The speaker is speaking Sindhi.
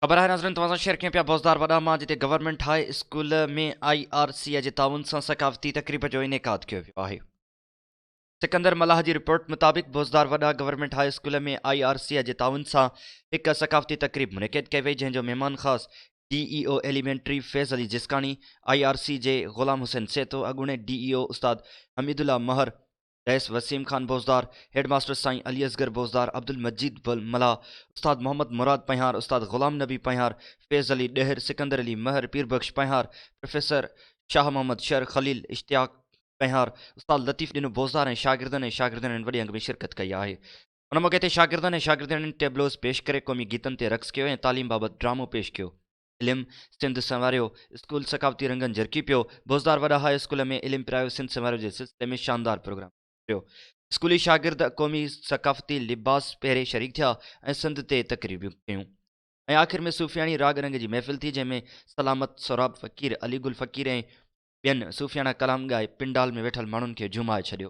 خبر آهي ناظرين توهان سان شيئر ڪيون پيا بوزدار وڏا مان جتي government high school ۾ I R C جي تعاون سان ثقافتي تقريب جو انعقاد ڪيو ويو آهي. سڪندر ملاح جي رپورٽ مطابق بوزدار وڏا government high school ۾ I R C جي تعاون سان هڪ ثقافتي تقريب منعقد ڪئي وئي جنهن جو مهمان خاص D E O elementary Faiz Ali Jiskani, I R C جي غلام حسين سهتو، اڳوڻي ڊي اي او استاد حميد الله مهر، رئيس وسيم خان بوزدار، هيڊ ماستر سائين علي اصغر بوزدار، عبدالمجيد ملاح، استاد محمد مراد پنهيار، استاد غلام نبي پنهيار، فيض علي ڏهر، سڪندر علي مهر، پير بخش پنهيار، پروفيسر شاهه محمد شر، خليل اشتياق پنهيار، استاد لطيف ڏنو بوزدار ۽ شاگردن ۽ شاگردياڻين وڏي انگ ۾ شرڪت ڪئي آهي. ان موقعي تي شاگردن ۽ شاگردياڻين ٽيبلوز پيش ڪري قومي گيتن تي رقص ڪيو ۽ تعليم بابت ڊرامو پيش ڪيو. علم سنڌ سنواريو اسڪول ثقافتي رنگن جرڪي پيو، بوزدار وڏا هاء اسڪول ۾ علم پرايو سنڌ سنواريو جي سلسلي ۾ شاندار پروگرام ٿيو. اسڪولي شاگرد قومي ثقافتي لباس پهري شريڪ ٿيا ۽ سنڌ تي تقريبون ڪيون ۽ آخر ۾ صوفياڻي راڳ رنگ جي محفل ٿي جنهن ۾ سلامت سهراب فقير، علي گل فقير ۽ ٻين صوفياڻا ڪلام ڳائي پنڊال ۾ ويٺل ماڻهن کي جهومائي ڇڏيو.